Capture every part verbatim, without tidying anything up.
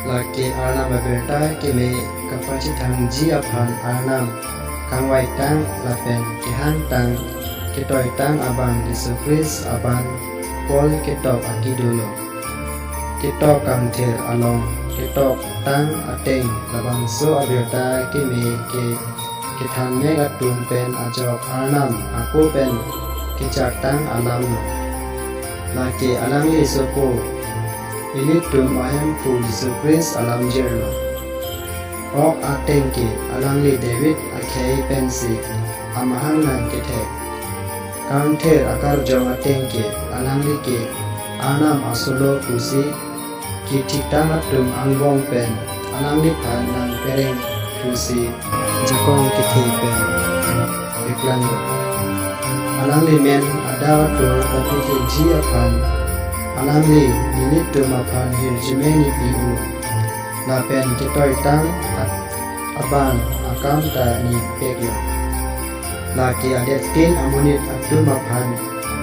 Lake Arnam abirta keme kapachethangji aphan Arnam kangvaitang lapen kehangtang ketoitang abang Jisu Christ aban Paul ketok akidulo. Ketok kangthir along ketoktang ateng labangso abirta keme ke kethanmek atum pen ajok Arnam ako pen kechaktang alam lo. Lake alangli sopo ilitum ahemphu Jisu Christ alam jirlo. Ok ateng ke alangli David akhei pensi amahang nangkethek. Kangthir akarjong ateng ke alangli ke Arnam asolo pusi kithiktang atum angbong pen alangliphan nangpereng pusi jakong kethe pen iklang. Alangli men adau atur kapitiji aphan alangli nelitum aphan hirjume nepi-o. Lapen ketoitang at-, abang akam ta nepeklo. Lake adettin amonit atum aphan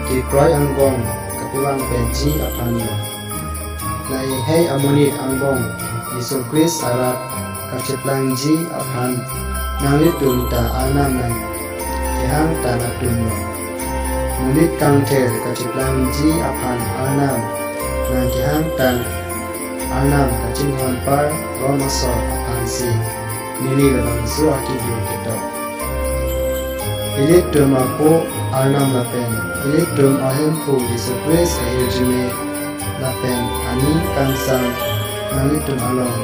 kekroi angbong kapevang penji aphan lo. Lahei amonit angbong Jisu Christ arat kacheplangji aphan nanglitum ta Arnam nangkehangtang atum lo. Monit kangthir kacheplangji aphan Arnam nangkehangtang, Arnam kachinghonpar rom asor aphansi neli labangso akidu ketok. Ilitum apo Arnam lapen ilitum ahemphu Jisu Christ ahirjume lapen aning kangsam nanglitum along